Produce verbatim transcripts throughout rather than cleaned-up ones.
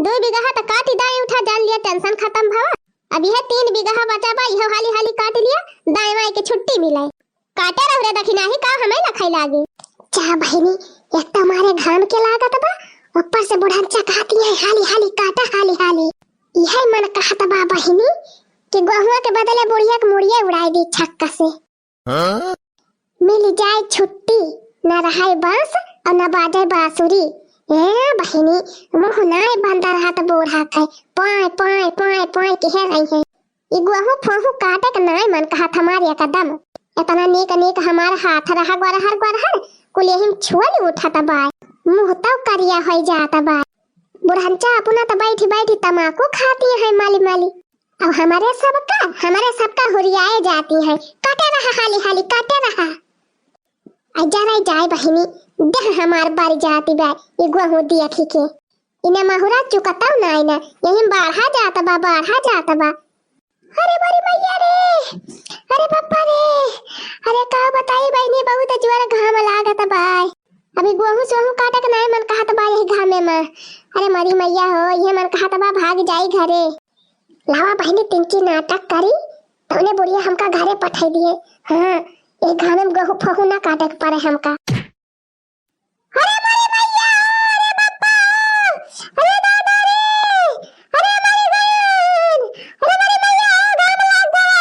दुइ बिगहा त काटि दाई उठा, जान लिया tension खतम भवा। अब इहे तीन बिगहा बचा बा, इहो हाली हाली काटि लिया, दाई माई के छुट्टी मिले। काटे रहो रे दखिनाही, का हमें लखाई लागे। जा बहिनी, एक त मारे घाम के लागत बा, ऊपर से बुढ़न चकाती है, हाली हाली काटा, हाली हाली। इहे मन कहत बा बहिनी कि गोहुआ के बदले बुढ़िया के मुड़िया उड़ाई दी छक्का से। हाँ? मिल जाए छुट्टी, न रहाए बांस और न बाजे बांसुरी। ए बहिनी, मुँह नाय बंद रहत बूढ़ा के, पाँय, पाँय, पाँय, पाँय किहे रही है। ई गोहूँ फोहूँ काटे के नाय मन कहत हमार एकदम। इतना नीक नीक हमार हाथ रहा गोरहर गोरहर, कुल यही में छुअल उठत बाय। मुँह तौ करिया होइ जात बाय। बुढ़नचा अपना त बैठी बैठी तमाकू खाती है माली माली। अब हमरे सबका, हमरे सबका हुरियाए जाती है। काटे रहा हाली हाली, काटे रहा। आ जरा जाए बहिनी, देह हमार बर जाती बा, ई गोहूँ दिया खी के। इने महुरा चुकतौ नाई ना, यही बाढ़ा जात बा, बाढ़ा जात बा। अरे बड़ी मैया रे, अरे पप्पा रे, अरे का बताई बहिनी, बहुत जोर घाम लागत बा। अभी गोहूँ सोहूँ काटे के नाई मन कहत बा यही घामे में। अरे मरी मैया हो, ये मन कहत बा भाग जाई घरे। लावा बहिनी, तिनकी नाटक करी, तौने बुढ़िया हमका घरे पठाई दिए। हाँ, एक घामे में गहूँ फहू ना काटे के पड़े हमका। अरे मोरे मैया, अरे बापा, अरे दादा रे, अरे मोरे बहन, अरे मोरे मैया, घाम लाग गवा।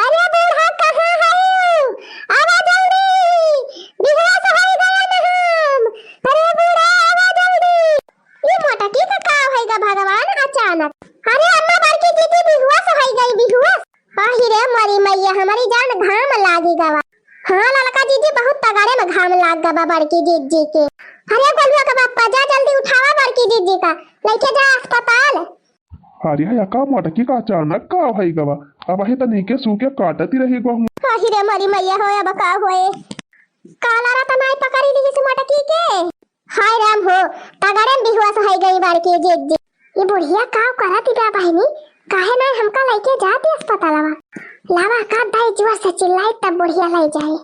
अरे बूढ़ा, कहाँ हऊ? आवा जल्दी, बिहुआ से हई गया न हम। अरे बूढ़ा, आवा जल्दी। ई मोटकी का का होइगा भगवान अचानक? अरे अम्मा, बड़की दीदी बिहुआ से हई गई, बिहुआ। आही रे मोरी मैया, हमारी जान घाम लागी गवा। हाँ ललका जीजी, बहुत तगड़े में घाम लाग गवा बड़की जीजी के। अरे गोलुआ के बापा, जा जल्दी उठावा बड़की जीजी का, लेके जा अस्पताल। अरे या का मोटकी का अचानक का होई गवा? अब अही त नीके सूखे काटती रही गोहूँ। आही रे मोरी मैया हो, अब का होए? काला रतनाई पकड़ी ली से मोटकी के। हाय राम हो, तगड़े में बिहुआ से होई गई बड़की जीजी। ये बुढ़िया का करत बा बहिनी? काहे ना हमका लेके जाती अस्पतालवा? लावा का दाई जोर से चिल्लाई तब बुढ़िया ले जाए।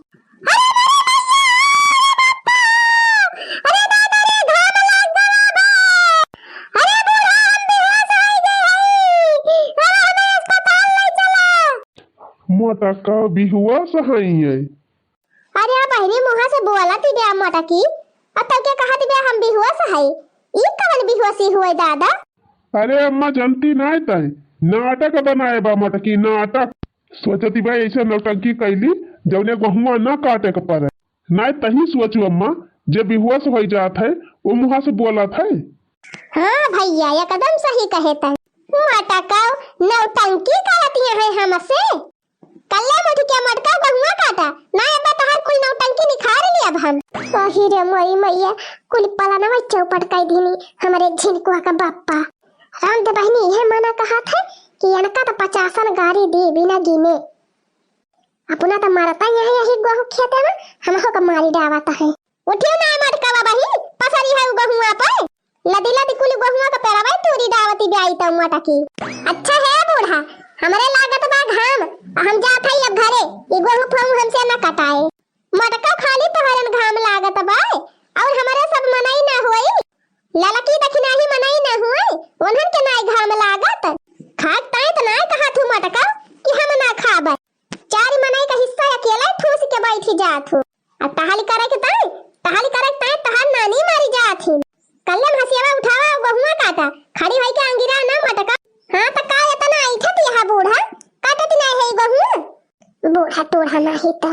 अरे मोरे मैया, अरे बापा, अरे दादा रे, घाम लाग गवा बा। अरे बूढ़ा, हम बिहुआ से होई गई हई। अरे हमें अस्पताल ले चला। मोटका बिहुआ से हई है। अरे बहिनी, मुँहा से बोलत बा मोटकी, अब तब के कहत बा हम बिहुआ से हई। ई कवन बिहुआ सी हुए दादा? अरे अम्मा, जनती नाय तय, नाटक बनाए बा मोटकी, नाटक। सोचती बा ऐसे नौटंकी कैली, जौने गोहुआ ना काटे के पड़े। नाय तही सोचू अम्मा, जे बिहुआ से होई जात है, वो मुँहा से बोलत है। हाँ भैया, एकदम सही कहे तय। मोटका नौटंकी करती है हमसे। कल्ले मुठ के मोटका गोहुआ काटा, ना अब्बा तहार कुल नौटंकी निखार ली अब हम। आही रे मोरी मैया, कुल पलनवा चौपट कई दीनी हमरे झिनकुआ का बापा। राम दे बहिनी, इहे मना कहत है कि इनका तो पचासन गारी दी बिना गिने। अपना तो मारता यही, यही गोहू खेते में, हमहो का मारी डावत है। उठियो ना मोटका बहिनी, पसरी है उ गोहुआ पे। लदी लदी कुल गोहुआ का पेड़वा तूरी डावती ब्याई त मोटकी। अच्छा है बूढ़ा, हमरे लागत बा घाम, हम जात हई अब घरे, ई गोहू फोहू हमसे न कटाए। मोटका खाली तोहरन घाम लागत बा, और हमरे सब मनई ना होई? ललकी दखिनाही मनई ना होई, उन्हन के नाई घाम लागत? खाट ताई त नाई कहा थू मोटका कि हम ना खाब। चार मनई का हिस्सा अकेले ठूस के बैठी जात हूँ। आ टहल करे के ताई, टहल करे के ताई तहार नानी मारी जात ही। कल्ले हसियावा उठावा, गोहुआ काटा, खड़ी होई के अंगिरा ना मटका। हाँ त का इतना ऐठत यहाँ बूढ़ा, काटत ना है गोहुआ। बूढ़ा टूढ़ा नाही त।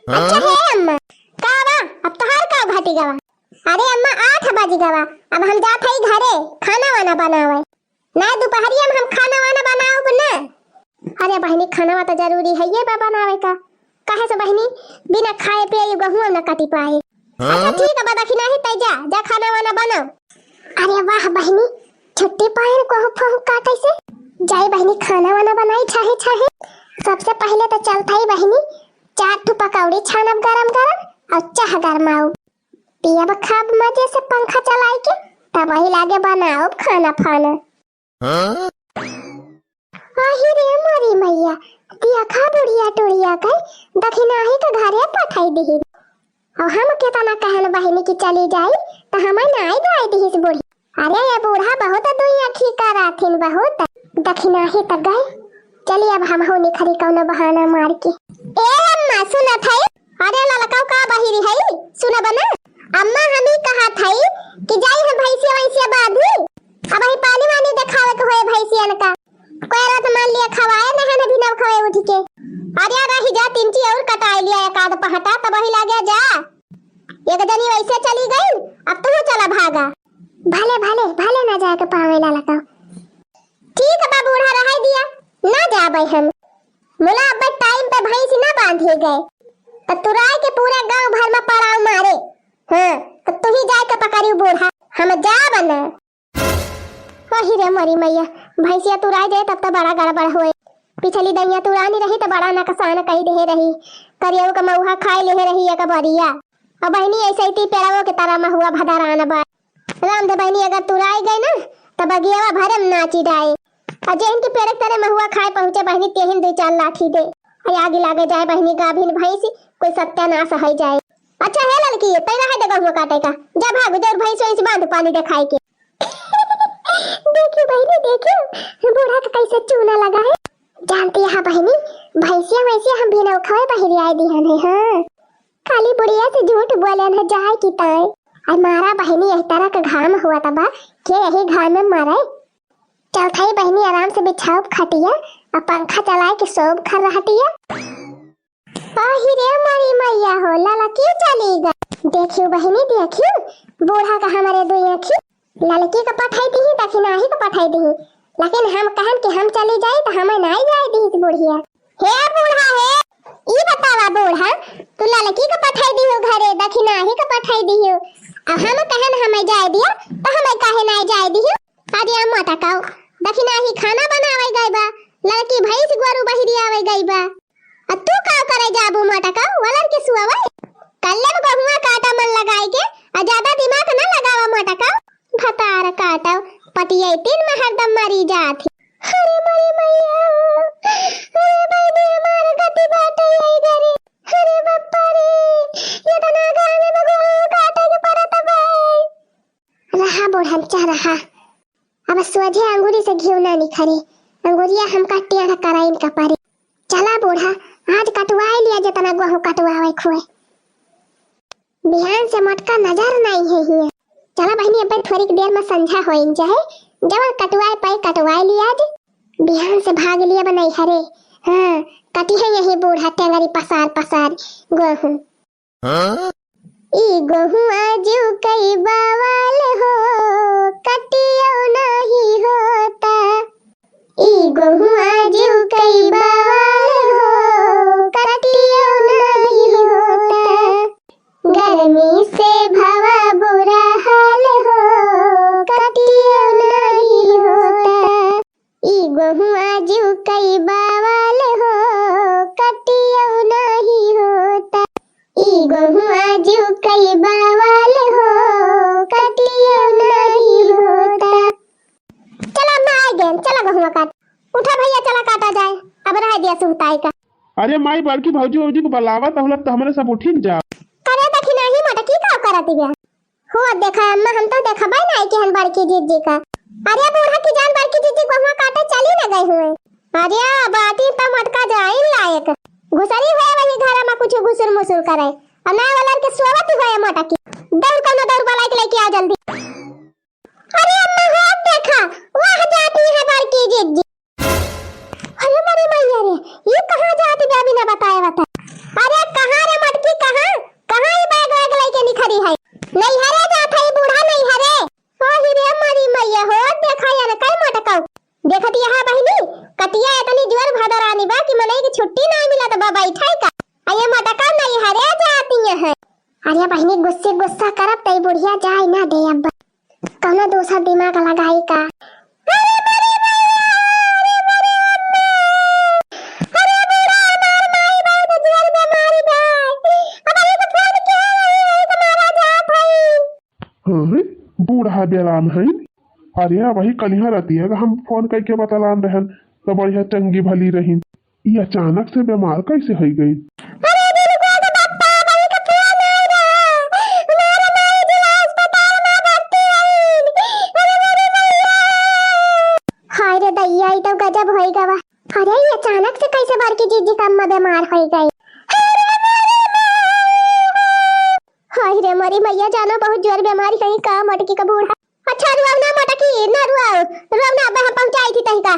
अच्छा है अम्मा, का बा, अब तहार का घटी गवा? अरे अम्मा, आठ बज गवा, अब हम जात हई घरे खाना वाना बनावे। ना, दुपहरिया में हम खाना वाना बनाउब ना। अरे बहिनी, खाना तो जरूरी है ये बा बनावे का। काहे से बहिनी, बिना खाए पिए ये गोहुआ न कटी पाए। अच्छा ठीक है, बदखी नहीं तै जा, जा खाना वाना बनाओ। अरे वाह बहिनी, छुट्टी पाए गोहू फोहू काटे से। जाई बहिनी, खाना वाना बनाई छाहे छाहे। सबसे पहले तो चलत हई बहिनी, चार ठो पकौड़ी छानब गरम गरम और चाह गरमाउब। पियब खाब मजे से पंखा चलाई के, तब वही लागे बनाउब खाना फाना। हाँ? आही रे मोरी मैया, तिया खा बुढ़िया टुढ़िया के दखिनाही के घरे पठाई दिही। और हम केतना कहन बहिनी की चली जाई, त हमें नाई जाए दिहिस बुढ़िया। अरे ये बूढ़ा बहुत दुई आँखी कराथिन, बहुत। दखिनाही त गए। चली अब हमहू निखरी कौनो बहाना मार के। ए अम्मा, सुनत है? अरे ललका का बहिरी है, सुनब ना। अम्मा हम ही कहत है कि जाई हम भैंसिया वैंसिया बांधी। अब ही पानी वानी देखावे के होए भैंसियन का। कोयरा तो मान लिया खवाए नहीं है, अभी नव खवाए उठ के। अरे रही जा, तीन ची और कटाई लिया एक आध पहटा, तब वही लागे जा। एक जनी वैसे चली गई, अब तू चला भागा। भले, भले, भले ना जाए के पावे ललका। ठीक बा बूढ़ा, रहाई दिया, ना जाबे हम। मुला अब टाइम पे भैंस ना बांधे गए, तो तुराई के पूरा गांव भर में पड़ाव मारे। हाँ, तो तू ही जाए के पकड़ियो बूढ़ा, हम जाब ना। वही रे मोरी मैया, भैंसिया तुराई जाए तब तो बड़ा गड़बड़ होए। पिछली दइया तुरानी रही तो बड़ा नकसान कई देहे रही, करियऊ का मऊहा खाए लेहे रही एक बरिया। और बहनी ऐसे ही ती पेड़वो के तरह महुआ भदरान बा। राम दे बहनी अगर तुराई गई ना, त बगियावा भरे में नाची जाए। और जेहन के पेड़ के तरे महुआ खाए पहुँचे बहनी, तेहन दो चार लाठी दे। और आगे लागे जाए बहनी गाभिन भैंस, कोई सत्यानाश हो जाए। अच्छा है ललकी, तै रहे दे गहुआ काटे का, जा भाग जा और भैंस वैंस बांध पानी देखाए के। देखियो बहनी, देखियो, बूढ़ा का कैसे चूना लगा है। जानती है बहनी, भैंसिया वैसिया हम बिना उखाए बहरी आए दिहन है, हाँ। खाली बुढ़िया से झूठ बोले न जाए की ताए। अरे मारा बहनी, यही तरह का घाम हुआ तबा, के यही घाम में मरे। चल थाई बहनी, आराम से बिछाओ खटिया, और पंखा चलाए के सोब खर रहतिया। आही रे मारी मैया हो, ललकी चली गई। देखियो बहनी, देखियो, बूढ़ा का हमारे दुई आँखी। ललकी का पठाई दीही, दखिनाही का पठाई दीही, लेकिन हम कहन कि हम चली जाई तो हमें नाई जाए दीही बुढ़िया। हे बूढ़ा हे, ई बतावा बूढ़ा, तू ललकी का पठाई दीहो घरे, दखिनाही का पठाई दीहो, अब हम कहन हमें जाए दिया तो हमें काहे नाई जाए दीहो? अरे मोटकाऊ, दखिनाही खाना बनावे गई बा, ललकी भैंस गोरू बहिरी आवे गई बा, आ तू का करे जाबू मोटकाऊ, वलर के सुआवे? कल्ले में गहुआ काटा मन लगाए के, आ ज्यादा दिमाग न लगावा मोटकाऊ। भतार काटव, पटियैतिन में हरदम मरी जात ही। अरे मरे मैया, अरे बहिनी हमार गति बाटे यही घरे। अरे बप्पा रे, ये तना गाने में गहुआ काटे के पड़त बा। रहा बूढ़न चा रहा। अब सोझे अंगूरी से घिउ ना निखरे, अंगूरिया हमका टेढ़ कराइन का परे। चला बूढ़ा, आज कटवाए लिया जेतना गोहूँ कटवावे खुए। बिहान से मोटका नजर नाई है हिया। चला बहिनी, अब थोड़ी देर में संझा होइन चाहे, जवन कटवाए पाई कटवाए लिया आज। बिहान से भाग लिया बनाई हरे। हाँ, कटी है यही बूढ़ा टेंगरी पसार पसार गोहूँ। हाँ? ई गोहुआ जू कई बवाल हो, कटियो नहीं होता। ई गोहुआ जू कई बवाल हो, कटियो नहीं होता। गर्मी से भवा बुरा हाल हो, कटियो नहीं होता। ई गोहुआ जू कई बवाल हो, कटियो नहीं होता। ई गोहुआ जू कई बवाल हो, कटियो नहीं होता। चला अम्मा, आ गए, चला गोहुआ काट। उठा भैया, चला काटा जाए, अब रह दिया सुहताई का। अरे माई, बड़की भौजी, भौजी को बुलावा, तहुलक तो हमरे सब उठिन जा। अरे दखिनाही मोटकी का करत गया? हो देखा अम्मा, हम तो देखबे नहीं कि हम बड़की जिज्जी का। अरे बूढ़ा की जान, बड़की जिज्जी गोहुआ काटे चली न गई हुए। अरे बाटी तो मोटका जाइन लायक। घुसरी हुए वही घर में कुछ घुसुर मुसुर करे। और ना वालन के सोवत हुए मोटकी। दौड़ कौनो दौड़ बुलाई के लेके आओ जल्दी। अरे अम्मा हो देखा, वह जाती है बड़की जिज्जी। अरे मरे मैया रे, ये कहाँ जात बा बिना बताए बता? अरे कहाँ रे मटकी, कहाँ? कहाँ ये बैग वैग लेके निखरी है? नैहरे जात है बूढ़ा, नैहरे। ओ ही रे मरी मैया हो, देखा यार कई मटकाऊ। देखत यहाँ बहिनी, कटिया इतनी जोर भदरानी बा कि मनई की छुट्टी ना मिलत बा, बैठे का। आ ये मटकाऊ नैहरे जाती है। अरे बहिनी, गुस्से गुस्सा करब तई बुढ़िया जाए ना दे अब। कौनो दूसर दिमाग लगाई का? अरे मरे भैया, अरे मरे अम्मा, अरे बूढ़ा हमार माई बहुत जोर बीमारी बा। अब अभी तो फोन किया रही है, तुम्हारा जात है। हाँ, बूढ़ा बेराम है। अरे वही कलिहा रहती है, हम फोन करके बतलान रहन, तो बढ़िया चंगी भली रही। ई अचानक से बीमार कैसे हो गई? अरे बिल्कुल तो बप्पा, भाई का फोन आए रहा। हमारा माई जिला अस्पताल में भर्ती है। अरे गवा। अरे, ये अचानक से कैसे बड़की जीजी का अम्मा बीमार होइ गई? हाय रे मोरी मैया, जानो बहुत जोर बीमारी है का मोटकी का बूढ़ा। अच्छा, रुआव ना मोटकी, ना रुआव, रुआव ना, अब हम पहुँचाई थी तही का।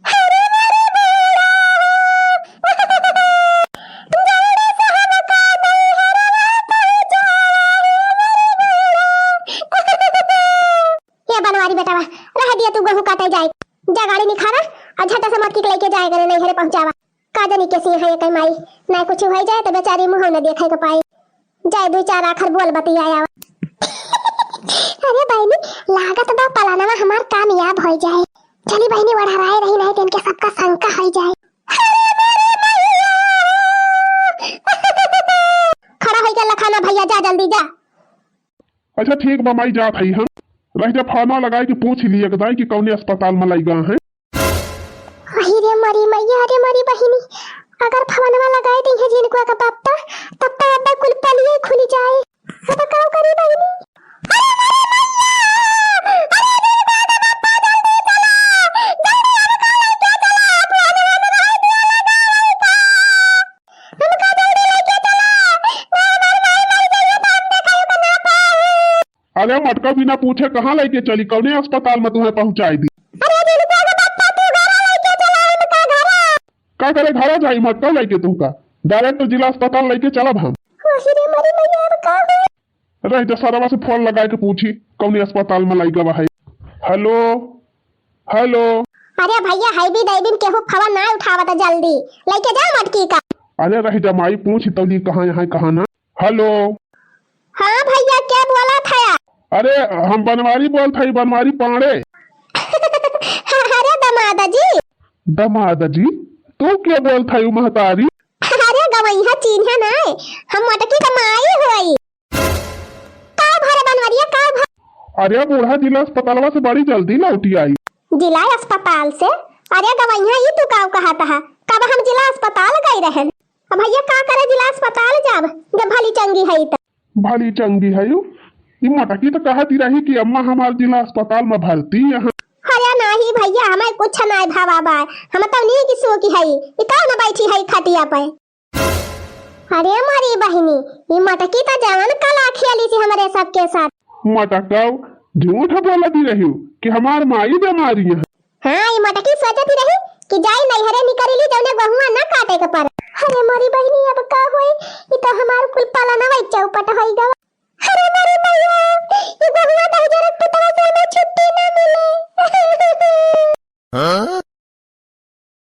अरे मोरी बूढ़ा, जल्दी से हमका नैहरवा पहुँचावा, मोरी बूढ़ा। हे बनवारी बेटवा, रह दिया तू गेहूं काटे जाए, जा गाड़ी निखारा और झट से मोटकी के लेके जाए करे नैहरे पहुँचावा। का जानी कैसी है ये कई माई, ना कुछ होइ जाए तो बेचारी मुँह न देखे के पाए। जाए दुई चार आखर बोल बतियाए आवा। अरे बहिनी, लागत बा पलानवा हमार कामयाब होइ जाए। चली बहिनी, ओढ़राए रही, नहीं तो इनके सबका शंका होइ जाए। अरे मोरी मैया! खड़ा होइ के लखाना भैया, जा जल्दी जा। अच्छा ठीक बा माई, जात हई हम। रह जा, फोनवा लगाए के पूछ लिए के दाई कि कौने अस्पताल में लइगा है। अही रे मरी मैया, अरे मरी बहिनी, अगर फोनवा लगाए दी है जिनको का पप्पा, तब तो अब कुल पलिए खुल जाए। अब का करी बहिनी? अरे मरी मैया! अरे जिनको का पप्पा, जल्दी चला, जल्दी हमका लेके चला, फोनवा लगाए दिया लगा लइका। हमका जल्दी लेके चला, ना हमार माई मर जाइए तो हम देखा ना पाए। अरे मटका बिना पूछे कहाँ लेके चली, कौने अस्पताल में तुम्हें पहुँचाई दी? अरे जिनको का पप्पा तू घरा लेके चला, हमका घरा। का करे घरा जाई मटका लेके तुमका? डायरेक्ट जिला अस्पताल लेके चलब हम। अरे मरी मैया, अब का होई? रह जा, सरवा से फोन लगाए के पूछी कौने अस्पताल में लइका बा है। हेलो, हेलो। अरे भैया, है भी दे दिन केहू फोन ना उठावत, जल्दी लेके जा मटकी का। अरे रह जा माई, पूछ तौली कहाँ यहाँ कहाँ ना। हेलो। हाँ भैया, क्या बोला था यार? अरे हम बनवारी बोल था, बनवारी पांड़े। अरे दमाद जी। दमाद जी? तू क्या बोल था यू महतारी? अरे गवैया चीन्हे ना, हम मटकी का माई होई। का भरे बनवरिया, का भ- अरे बूढ़ा जिला अस्पतालवा से बड़ी जल्दी लौटी आई। जिला अस्पताल से? अरे गवैया, ई तू का कहत हा? कब हम जिला अस्पताल गई रहन? अब भैया का करे जिला अस्पताल जाब, जब भली चंगी है त। भली चंगी है यू? ई मटकी तो कहती रही कि अम्मा हमार जिला अस्पताल में भर्ती यहाँ। अरे नाही भैया, हमें कुछ नहीं भावा बा, हम तो नीक सूखी है, ई कौन बैठी है खटिया पे? अरे मोरी बहिनी, ई मटकी त जवन कला खेली थी हमरे सबके साथ। मटकव, झूठ बोलती रही कि हमार माई बीमारी है। हाँ, ई मटकी सोचती रही कि जाई नैहरे निकरी ली, जौने गहुआ ना काटे के पड़े। अरे मोरी बहिनी, अब का होई? ई तो हमार कुल पालनवा चौपट होई गवा। अरे मोरी मैया, ई गहुआ दहिजरक पुतवा से हमें छुट्टी ना मिले।